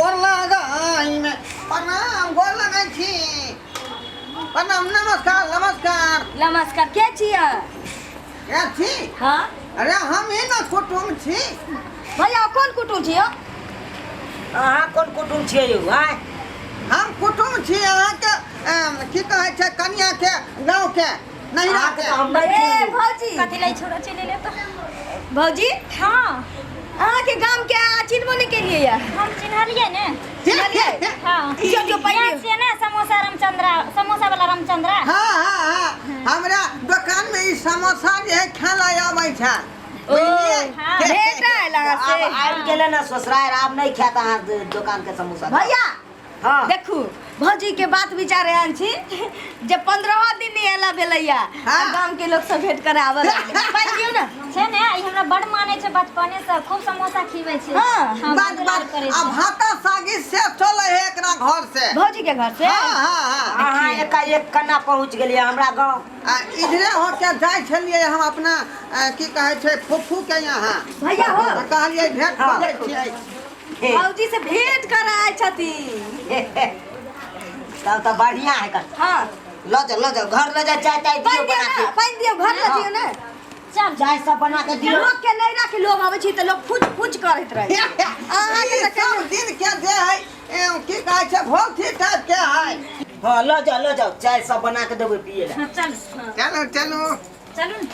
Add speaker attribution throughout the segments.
Speaker 1: गोर लगाइमे। प्रणाम, गोर लगै छी। प्रणाम, नमस्कार, नमस्कार।
Speaker 2: नमस्कार। के छियै?
Speaker 1: के छी?
Speaker 2: हाँ।
Speaker 1: अरे हम ही ना कुटुम छी।
Speaker 2: भैया, कोन कुटुम छियै?
Speaker 3: अहाँ कोन कुटुम छियै यौ? आँय?
Speaker 1: हम कुटुम छी अहाँके, की कहै छै, कनिया के गाँव के नैहरा
Speaker 3: अहाँके
Speaker 1: के।
Speaker 3: तऽ हम नहि
Speaker 2: ए
Speaker 3: चिन्हलहुँ।
Speaker 2: भौजी,
Speaker 4: कथी लै छोड़ा चलि एलै तऽ?
Speaker 2: भौजी।
Speaker 4: हाँ।
Speaker 2: अहाँके गाम के अहाँ चिन्हबो नहि केलियै या?
Speaker 4: हम चिन्हलियै ने।
Speaker 2: चिन्हलियै?
Speaker 4: हाँ।
Speaker 2: जो जो
Speaker 4: याद
Speaker 2: पहिले
Speaker 4: छियै ने समोसा रामचंद्रा, समोसा वाला रामचंद्रा?
Speaker 1: हाँ हाँ हाँ, हमरा दोकान में ई समोसा जे है खाना आबै छै,
Speaker 2: ओ
Speaker 1: बुझलियै?
Speaker 4: हाँ।
Speaker 2: भेट आयल अहाँ
Speaker 3: आब
Speaker 2: से।
Speaker 3: आबि गेलै ने ससुरारि, आब नहि खायत अहाँ दोकान के समोसा।
Speaker 2: भैया।
Speaker 3: हाँ।
Speaker 2: देखू, भौजी के बात विचार एहन छी जे 15 दिन नहि एला भेलैया
Speaker 1: हाँ।
Speaker 2: आ गाम के लोग सब भेंट करे आबऽ लगलै। पानि दियौ ने।
Speaker 4: छै ने, ई हमरा बड मानै छै, बचपने से खूब समोसा खिबै छै।
Speaker 2: हाँ।
Speaker 4: हाँ,
Speaker 1: बात
Speaker 4: बड लाड
Speaker 1: बात
Speaker 4: करै
Speaker 1: आ
Speaker 4: छै।
Speaker 1: भाता सागी से चलै है एकरा घर से।
Speaker 2: भौजी के घर से?
Speaker 1: हाँ हाँ हाँ।
Speaker 3: अहाँ एकाएक केना पहुँच गेलियै हमरा गाँव?
Speaker 1: आ इधरे होके जाइ छलियै हम अपना, की कहै छै, फूफू के यहाँ।
Speaker 2: भैया हो।
Speaker 1: तऽ कहलियै भेंट
Speaker 3: हाँ।
Speaker 1: कऽ लै छियै।
Speaker 2: भौजी से भेंट कराय छथिन।
Speaker 3: तब तऽ बढ़िया है कर।
Speaker 2: हाँ।
Speaker 3: लऽ जाओ, लऽ जाओ, घर लऽ जाओ, चाय ताय दियौ
Speaker 2: पानि दियौ
Speaker 3: बना
Speaker 2: ने,
Speaker 3: के।
Speaker 2: पानि दियौ, घर लऽ जइयौ ने।
Speaker 4: चल।
Speaker 3: चाय सब बना के दियौ।
Speaker 2: लोक के नहीं राखी, लोग आबै छै तऽ लोग फुच फुच करैत रहै छै। अहाँके
Speaker 1: ई
Speaker 2: तऽ
Speaker 1: सब दिन के जे है, की कहै छै, भौजी टाइप के है।
Speaker 3: हाँ, लऽ जाओ, लऽ जाओ, चाय सब बना के देबै पिए लए।
Speaker 4: हाँ, चल। हाँ,
Speaker 1: चलू चलू।
Speaker 4: चलू ने।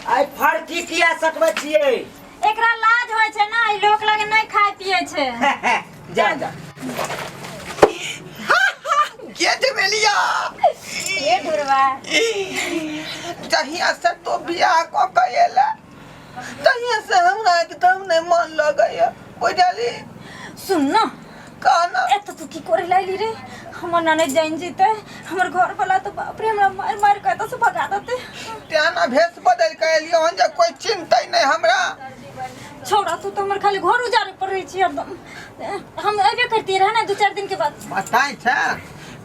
Speaker 3: आइ फरकी किया सटबै छियै?
Speaker 4: एकरा लाज होइ छै ने, ई लोक लगे नहि खाय पिए छै।
Speaker 3: जा जा।
Speaker 1: के झमेलिया?
Speaker 4: ए ढोरबा।
Speaker 1: जहिया से तो बियाह कऽ के एला तहिया से हमरा एकदम नहि मन लगैया, बुझली?
Speaker 4: सुन न।
Speaker 1: कहना।
Speaker 4: एत तू की करे लाइली रे? हमर ननद जान जेते, हमर घर वाला तो बाप रे, हमरा मार मार के एतऽ से भगा देते।
Speaker 1: तें ना भेष बदल के एलियो हन जे कोई चिन्हतै नहि हमरा।
Speaker 4: छोड़ा, तू तो हमर खाली घर उजाड़े पर रहे छी हरदम। हम अबे करती रहे ना 2-4 दिन के बाद।
Speaker 1: बताइ छै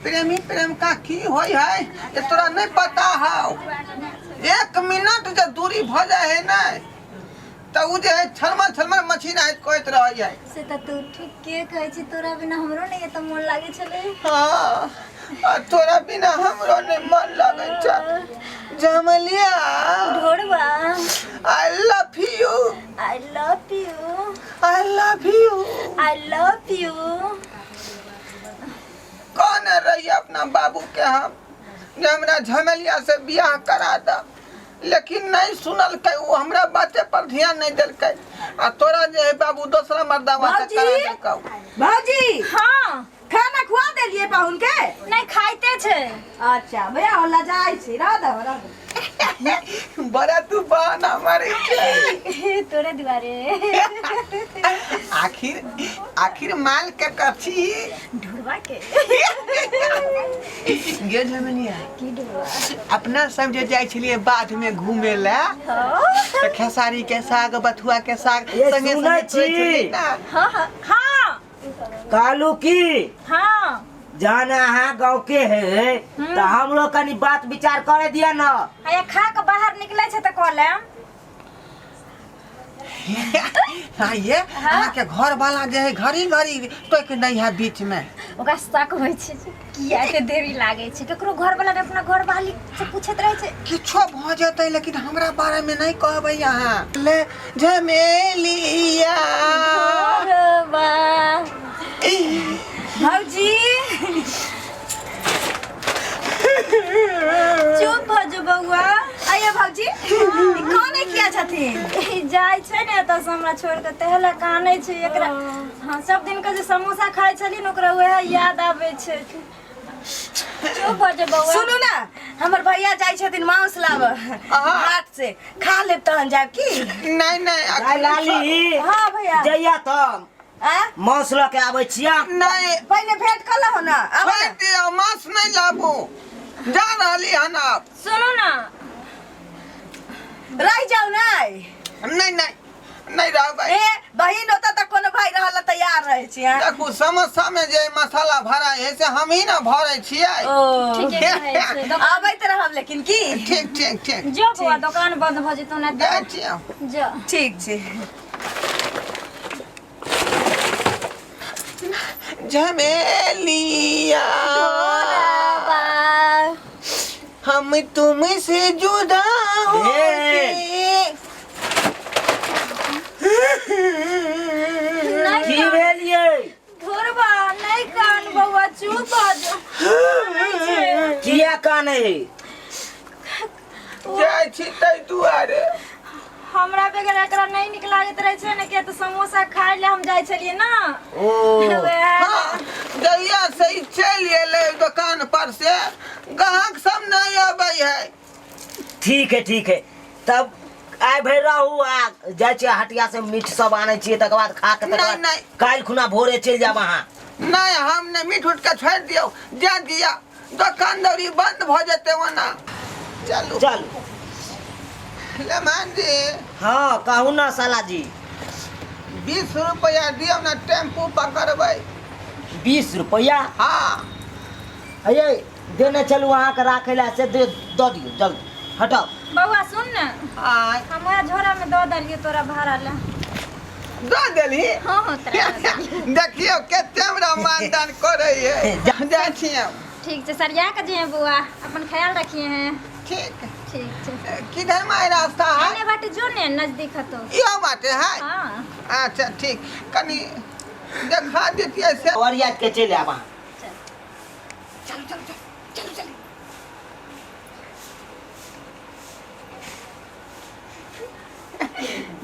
Speaker 1: प्रेमी प्रेम का की होय है, ये तोरा नहीं पता हौ। 1 मिनट जे दूरी भ जाय है ने तऽ उ जे है छलमल छलमल मछली नाहित कहैत रहै है।
Speaker 4: से तऽ तू ठीक के कहै छी, तोरा बिना हमरो नहीं एतऽ मन लागै छलै।
Speaker 1: हाँ, आ तोरा बिना हमरो नहीं मन लगै छै झमलिया।
Speaker 4: ढोरबा।
Speaker 1: I love you.
Speaker 4: I love you.
Speaker 1: I love you.
Speaker 4: I love you.
Speaker 1: कहने रहिए अपना बाबू के हम जे हमरा झमेलिया से बियाह करा द, लेकिन नहीं सुनलकै, ओ हमरा बाते पर ध्यान नहीं देलकै आ तोरा जे है बाबू दोसरा मर्दावा से
Speaker 2: भौजी?
Speaker 1: करा देलकौ।
Speaker 2: भौजी।
Speaker 4: हाँ।
Speaker 2: खाना खुआ देलियै पाहुन के?
Speaker 4: नहीं, खाइते छै।
Speaker 2: अच्छा भैया, हो लजाइ छै, रह दो, रह दो।
Speaker 1: बड़ा तू बहाना मारै छै।
Speaker 4: तोरे दुआरे।
Speaker 1: आखिर आखिर माल के कथी?
Speaker 4: ढोरबा के।
Speaker 1: गे झमेलिया।
Speaker 4: की ढोरबा?
Speaker 1: अपना सब जे जाइ छलियै बाध में घूमे ला तऽ खेसारी के साग, बथुआ के साग
Speaker 3: ये
Speaker 1: संगे
Speaker 3: सुनै
Speaker 1: संगे तोड़ै
Speaker 3: छी?
Speaker 1: छलियै ना।
Speaker 4: हाँ हाँ हाँ।
Speaker 3: कहलू की?
Speaker 4: हाँ।
Speaker 3: जहन अहाँ गाँव के है तऽ हमरो कनी बात विचार करे दिया न।
Speaker 4: आ खा के बाहर निकले छै तऽ कऽ लेम।
Speaker 1: हाँ, ये अहाँके घर वाला जे है घड़ी घड़ी टोक नहीं है बीच में।
Speaker 4: ओकरा शक होइ छै जे किया एते देरी लागै छै, ककरो घर वाला ने अपना घर वाली से पूछैत रहै छै।
Speaker 1: किछो भऽ जेतै लेकिन हमरा बारे में नहीं कहबै अहाँ। ले झमेलिया।
Speaker 4: ढोरबा।
Speaker 2: भौजी।
Speaker 4: चुप भऽ जो बौआ।
Speaker 2: आइए भौजी, ई कौन किया छथिन?
Speaker 4: ई जाइ छै ने एतऽ से हमरा छोड़ि कऽ, तेहला कानै छै एकरा। हाँ, सब दिन के जे समोसा खाइ छली ने, ओकरा वएह याद आबै छै। चुप भऽ जो बौआ।
Speaker 2: सुनू ना, हमर भैया जाइ छथिन मांस लाबऽ हाट से, खा लेब तहन जायब की?
Speaker 1: नहीं नहीं।
Speaker 3: दाइ लाली।
Speaker 2: हाँ भैया।
Speaker 3: जइया तऽ
Speaker 2: आ?
Speaker 3: मांस लऽ के आबै छियै।
Speaker 1: नहीं।
Speaker 2: पहिले भेंट कर लहो ना, आबो
Speaker 1: छोड़ि
Speaker 2: ना।
Speaker 1: दियौ, मांस नहीं लाबू, जा रहली हन आब।
Speaker 4: सुनू ना।
Speaker 2: रहि जाउ नै।
Speaker 1: नहीं नहीं, नहीं रहबै।
Speaker 2: ए बहिन होता तऽ कोनो भाई रहल तैयार रहै छी अहाँ।
Speaker 1: देखू, समोसा में जे मसाला भरा है से हम ही ना भरै छियै।
Speaker 2: ओ
Speaker 4: ठीके कहै छै।
Speaker 2: आबैत रहब लेकिन की?
Speaker 1: ठीक ठीक ठीक।
Speaker 4: जो बौआ, दोकान बंद भऽ जेतौ ने।
Speaker 1: जाइ छियै।
Speaker 4: जो।
Speaker 2: ठीक छै।
Speaker 1: झमेलिया हम तुमसे जुदा हो
Speaker 3: भेल।
Speaker 4: नहीं
Speaker 3: की भेल यै
Speaker 4: धुरबा नहीं कान बउआ चुप हो जो नहीं छै।
Speaker 3: किया काने है
Speaker 1: जाइ छी ताहि दुआरे
Speaker 4: हमरा बगैर एकरा नहीं निक लागैत रहे छै ने किया तऽ समोसा खाय ले हम जाइ छलियै ना
Speaker 3: ओ
Speaker 4: वएह
Speaker 1: हाँ, जहिया से ई चलि एलै दोकान पर से ग्राहक सब नहीं अबै है
Speaker 3: ठीक है ठीक है तब आइ भरि रहू आ जाइ छियै हटिया से मीट सब आनै छियै तकर बाद खा के तकर
Speaker 1: नहि,
Speaker 3: बाद
Speaker 1: नहि।
Speaker 3: काल्हि खुना भोरे चलि जायब अहाँ
Speaker 1: नहीं हम नहीं मीठ उठ के छोड़ि दियौ जा दिया दोकान दौरी बंद भऽ जेतै ओना चलू
Speaker 3: चलू
Speaker 1: लेमान जी
Speaker 3: हाँ कहू ना साला जी
Speaker 1: 20 रुपया दियौ ने टेम्पू पकड़बै
Speaker 3: 20 रुपया
Speaker 1: हाँ
Speaker 3: अये देने चलू अहाँके राखै लए से दे दऽ दियौ जल्दी हटाउ
Speaker 4: बौआ सुन ने
Speaker 1: आय
Speaker 4: हम वएह झोरा में दऽ देलियै तोरा भाड़ा लए
Speaker 1: दऽ देलही
Speaker 4: हाँ हाँ तोरा दऽ देलियै।
Speaker 1: देखियौ कते हमरा मानदान करै है जाइ छियै
Speaker 4: ठीक छै सरिया के जइहे बौआ अपन ख्याल रखिए हैं
Speaker 1: ठीक
Speaker 4: ठीक छै
Speaker 1: किधर माय रास्ता है
Speaker 4: एने बाटे जो ने नजदीक हतो
Speaker 1: इहो बाटे है
Speaker 4: हाँ
Speaker 1: अच्छा ठीक कनी देखा देतियै से
Speaker 3: और याद के चलि आयब अहाँ
Speaker 1: चल चल चल चल चल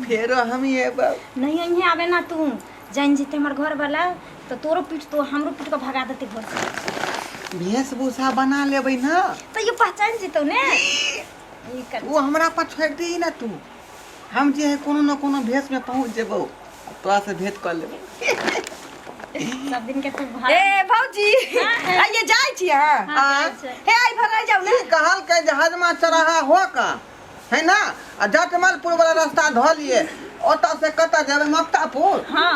Speaker 1: फेरो हम एबै
Speaker 4: नहीं यहीं आवे ना तू जान जेते हमर घर वाला तो तोरो पीट तो हमरो पीट के भगा देते घर से
Speaker 1: वेशभूषा बना लेबै ना
Speaker 4: तो ये पहचान जेतो ने ई कर
Speaker 1: वो हमरा पर छोड़ि दही ना तू हम जे है कोनो न कोनो भेष में पहुंच जेबौ आ तोरा से भेंट कर लेबौ
Speaker 4: सब दिन के तू भाग
Speaker 2: ए भौजी आइए जाइ छी अहाँ
Speaker 4: हाँ, जाइ छै।
Speaker 2: हे आइ भर रहि जाउ ने
Speaker 1: ई कहलकै जे हजमा चौराहा हो का है ना आ जटमलपुर वाला रास्ता धऽ लिए ओतऽ से कतऽ जेबै मक्तापुर
Speaker 4: हाँ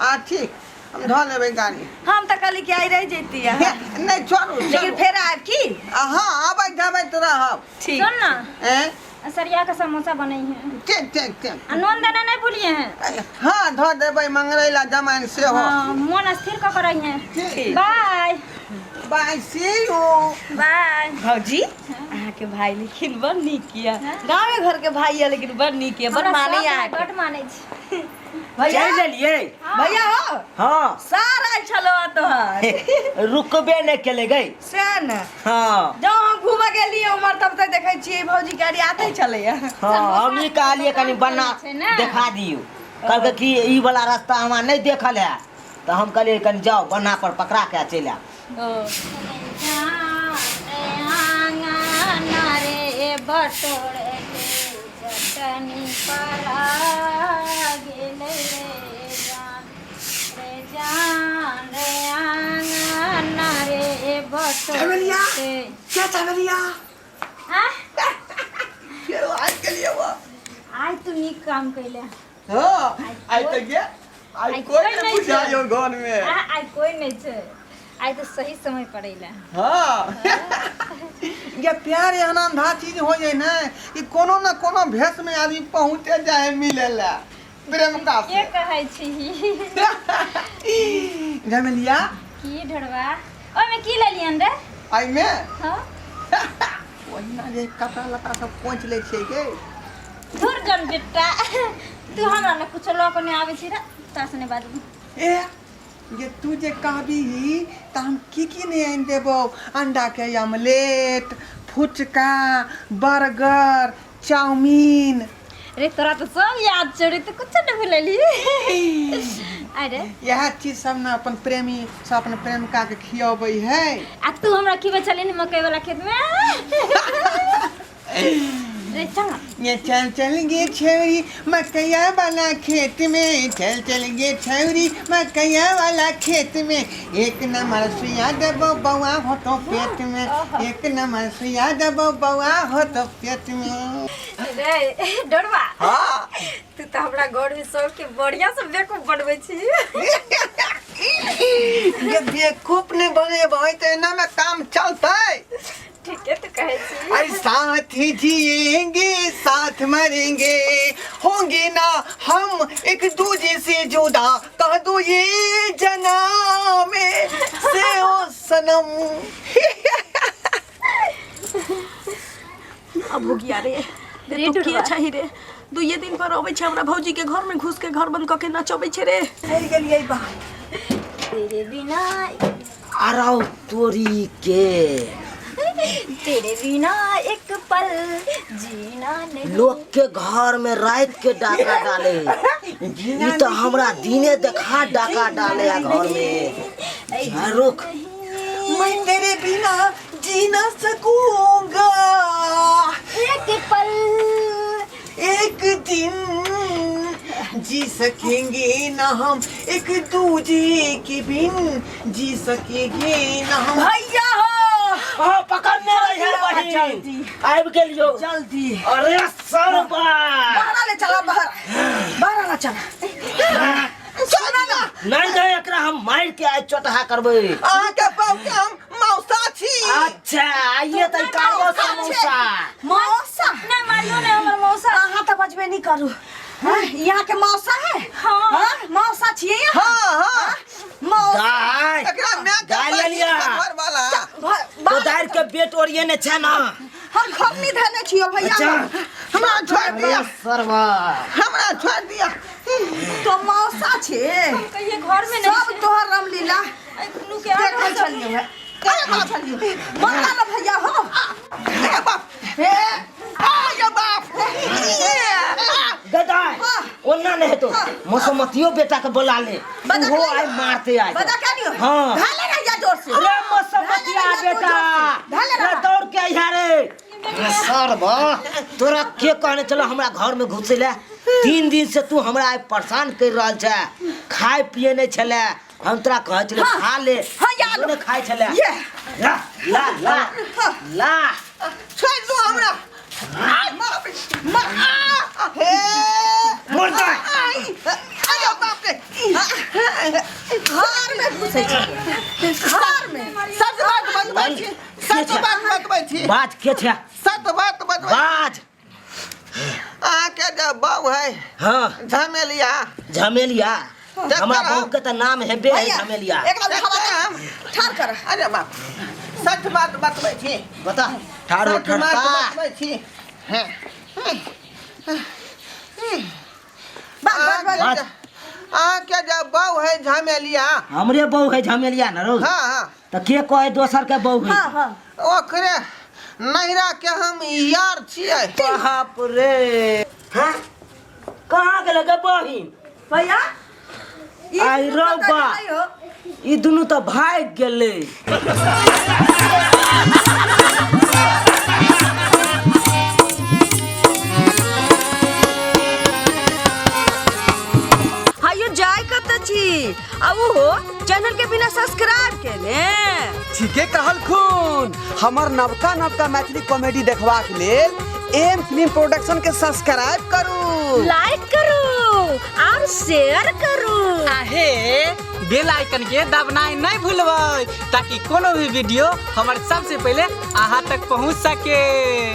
Speaker 1: आ ठीक हम धऽ लेबै गाड़ी
Speaker 2: हम तऽ कहली कि आइ रहि जैती अहाँ
Speaker 1: नहि चलू
Speaker 2: लेकिन
Speaker 1: चलू
Speaker 2: फेर आयब की
Speaker 1: आ हँ आबै जाबै तऽ रहब
Speaker 2: ठीक
Speaker 4: सुन ना
Speaker 1: एँ
Speaker 4: सरिया का समोसा बनई है
Speaker 1: ठीक ठीक ठीक
Speaker 4: आ नून देना नहीं भूलिए हैं
Speaker 1: हँ धऽ देबै मंगरैला जमाइन सेहो
Speaker 4: हाँ मन स्थिर कऽ के रही हैं
Speaker 1: ठीक
Speaker 4: bye
Speaker 1: bye see you
Speaker 4: bye
Speaker 2: भौजी अहाँके भाई लेकिन बड़ नीक यऽ गाँवे घर के भाई यऽ लेकिन बड़ नीक यऽ बड़
Speaker 4: हमरा
Speaker 2: मानै
Speaker 4: सब भाई
Speaker 2: अहाँके
Speaker 4: बड मानै छै
Speaker 2: भैया
Speaker 3: चलि देलियै
Speaker 2: भैया हो
Speaker 3: हाँ
Speaker 2: सार आयल छलो तोहर
Speaker 3: रुकबे नहि केले गई
Speaker 2: सएह ने
Speaker 3: हाँ
Speaker 2: जब हम घूमऽ गेलियै उम्हर तब तक देखै छियै भौजी गाड़ी आते छलैया
Speaker 3: हाँ हम ई कहलियै कनि बना
Speaker 4: छै ने।
Speaker 3: देखा दियौ कहलकै कि ई वाला रास्ता हमरा नहि देखल है तऽ हम कहलियै कनि जाउ बन्हा पर पकड़ा के चलि आयब
Speaker 4: रे बटोरे जटनी पर गेल रे जान रे जान रे आंगन रे बटोरे
Speaker 1: क्या चमेलिया
Speaker 4: आह,
Speaker 1: फेरो आबि गेलियै वो
Speaker 4: आइ तू नीक काम कैले
Speaker 1: हाँ आइ तऽ गे आइ
Speaker 4: आइ
Speaker 1: कोइ
Speaker 4: कोइ
Speaker 1: नहि
Speaker 4: नहि
Speaker 1: बुझाइयो घरमे
Speaker 4: आ, आइ कोइ नहि छै आइ तऽ सही समय पर अइले
Speaker 1: हाँ ये प्यार एहन अंधा चीज हो जाए ना कि कोनो न कोनो भेष में आदमी पहुंचे जाए मिले ला प्रेम का
Speaker 4: के कहै छी
Speaker 1: झमेलिया
Speaker 4: की ढोरबा ओहिमे की लेलियन रे
Speaker 1: आई में
Speaker 4: हाँ
Speaker 1: ओहिना जे कपड़ा लत्ता सब पोंछ लै छियै गे
Speaker 4: धुर जन बेटा तू हमरा ने कुछो लऽ कऽ नहि आबै छी रे तोरा से नहि बाजबू
Speaker 1: ए जे तू जे कहबी तऽ हम की की नहि आनि देबौ अंडाके ऑमलेट फुचका बर्गर चाउमीन
Speaker 4: रे तोरा तऽ सब याद छौ रे तू कुछो नहि भुलली अरे
Speaker 1: इएह चीज सब ने अपन प्रेमी सब अपन प्रेमिका के खियबै है
Speaker 4: आ तू हमरा खिबै छली ने मकई वाला खेत में रे चल ना।
Speaker 1: ये चल चल गे छौरी मकैया वाला खेत में चल चल गे छौरी मकैया वाला खेत में एक नंबर सुइया देबो बौआ हो तो पेट में एक नंबर सुइया देबो बौआ हो तो पेट में
Speaker 4: रे डरवा
Speaker 1: हाँ
Speaker 4: तू तऽ हमरा घर में सबके बढ़िया से बेवकूफ बनबै छी
Speaker 1: ये बेवकूफ नहीं बनेबै तऽ एना में काम चलतै
Speaker 4: ठीके तऽ कहै छी
Speaker 1: अरे साथ ही जिएंगे साथ मरेंगे होंगे ना हम एक दूजे से जुदा कह दो ये जनाब में। सनम।
Speaker 5: अब हो गया रे रे तो के छही रे, दुइये दिन पर अबै छै हमरा भौजी के घर में घुस के घर बंद क के नचबै छै रे।
Speaker 2: चलि गेलियै बा।
Speaker 4: तेरे बिना
Speaker 3: अरौ तोरी के,
Speaker 4: तेरे बिना एक पल जीना नहीं।
Speaker 3: लोग के घर में रात के डाका डाले, ई तो हमरा दिने देखा डाका डाले आ घर में। हाँ, रुक।
Speaker 1: मैं तेरे बिना जी ना सकूंगा
Speaker 4: एक पल
Speaker 1: एक दिन जी सकेंगे ना हम एक दूजे के बिन, जी सकेंगे ना हम।
Speaker 2: भैया हो,
Speaker 3: हाँ, पकड़ने रही है बहिन।
Speaker 2: जल्दी।
Speaker 3: आबि गेलियो।
Speaker 2: जल्दी।
Speaker 3: अरे सरबा,
Speaker 2: बाहर ले चला, बाहर बाहर ला चला।
Speaker 1: सुना ना।
Speaker 3: नहीं दे एकरा, हम मार के आज चटहा करबै।
Speaker 1: अहाँके बाप के हम मौसा छी।
Speaker 3: अच्छा, आइए त कालो समोसा।
Speaker 2: मौसा
Speaker 4: नहीं मारियो ने हमर मौसा।
Speaker 2: अहाँ तऽ बजबे नहीं करू। हाँ, यहाँ के मौसा है?
Speaker 4: हाँ।
Speaker 2: हाँ, मौसा छियै यहाँ?
Speaker 1: हाँ हाँ।
Speaker 2: मौसा।
Speaker 3: दाय
Speaker 1: एकरा माय के
Speaker 3: दाय
Speaker 1: बहिन
Speaker 3: लेलिया।
Speaker 1: के घर वाला।
Speaker 3: तो दार के बेट ओरिये ने छै ना।
Speaker 2: हम खमनी धने छियो भैया।
Speaker 3: अच्छा।
Speaker 1: हमरा छोड़ दिया।
Speaker 3: सरवा,
Speaker 1: हमरा छोड़ दिया।
Speaker 2: तो मौसा छे।
Speaker 4: कहिए घर में नहीं।
Speaker 2: सब तोहर रामलीला
Speaker 4: नु के आ
Speaker 2: देखै छलियो है, देखै छलियो। मरला ना भैया हो।
Speaker 1: अरे बाप,
Speaker 2: हे
Speaker 1: आ बाप।
Speaker 3: गदाय, ओना नहीं हेतो, मौसमतियो बेटा के बोला ले।
Speaker 2: बजा
Speaker 3: वो
Speaker 2: के
Speaker 3: आइ मारते आइ।
Speaker 2: बजा के नियो।
Speaker 3: हाँ।
Speaker 2: धाले रहिया जोर से।
Speaker 3: अरे मौसमतिया
Speaker 2: धाले रहिया
Speaker 3: बेटा,
Speaker 2: जोर से। धाले
Speaker 3: रे
Speaker 2: रहा।
Speaker 3: दौड़ के आइहा रे। सरवा, तोरा के कहने चलो हमरा घर में घुसे ले? 3 दिन से तू हमरा आइ परेशान कर रहल छै, खाय पिए नहीं छले। हम तोरा कहै छले खा ले।
Speaker 2: हाँ, याद।
Speaker 3: तू नहीं खाय छले।
Speaker 2: ये।
Speaker 3: ला ला ला ला।
Speaker 1: छोड़ दो हमरा। आ, बाप रे। आ, हे।
Speaker 3: मर जा।
Speaker 1: आई, अरे बाप रे।
Speaker 2: घर में घुसै छै घर में।
Speaker 1: सच बात बतबै छी, सच बात बतबै छी।
Speaker 3: बाज के छै?
Speaker 1: सच बात बतबै।
Speaker 3: बाज।
Speaker 1: अहाँके जे बाउ है।
Speaker 3: हाँ।
Speaker 1: झमेलिया।
Speaker 3: झमेलिया।
Speaker 1: देखते
Speaker 3: हमरा
Speaker 1: रहो।
Speaker 3: बहू के तऽ नाम हेबे है
Speaker 2: भैया,
Speaker 3: झमेलिया।
Speaker 2: एकरा उठाबऽ दे।
Speaker 1: हम
Speaker 2: ठाढ़ कर।
Speaker 1: अरे बाप, सच बात बतबै छी।
Speaker 3: बता, ठाढ़ हो।
Speaker 1: सच बात
Speaker 3: ठड़का।
Speaker 1: बतबै छी। हैं।
Speaker 2: बाज बाज बाज।
Speaker 3: बाज।
Speaker 1: अहाँके जे बाउ है झमेलिया।
Speaker 3: हमरे बहू है झमेलिया न रौ?
Speaker 1: हाँ हाँ।
Speaker 3: तऽ के कहे दोसर के बहू है?
Speaker 2: हाँ हाँ।
Speaker 1: ओकरे नैहरा के हम यार छियै।
Speaker 3: बाप रे, हाँ, कहाँ गेल गे बहिन?
Speaker 2: भैया, ई
Speaker 3: आई
Speaker 2: दुनू
Speaker 3: रौ
Speaker 2: कतऽ
Speaker 3: बा।
Speaker 2: गेलै हो?
Speaker 3: ई दुनू तऽ भागि गेलै।
Speaker 2: हायो जाय कतऽ छी आ ओहो चैनल के बिना सब्सक्राइब केने?
Speaker 6: ठीके कहलखुन। हमर नवका नवका मैथिली कॉमेडी देखबाक लेल एम फिल्म प्रोडक्शन के सब्सक्राइब करू,
Speaker 4: लाइक करू और शेयर करू।
Speaker 7: आहे बेल आइकन के दबनाइ नहीं भूलबै, ताकि कोनो भी वीडियो हमर सबसे पहले अहाँ तक पहुँच सके।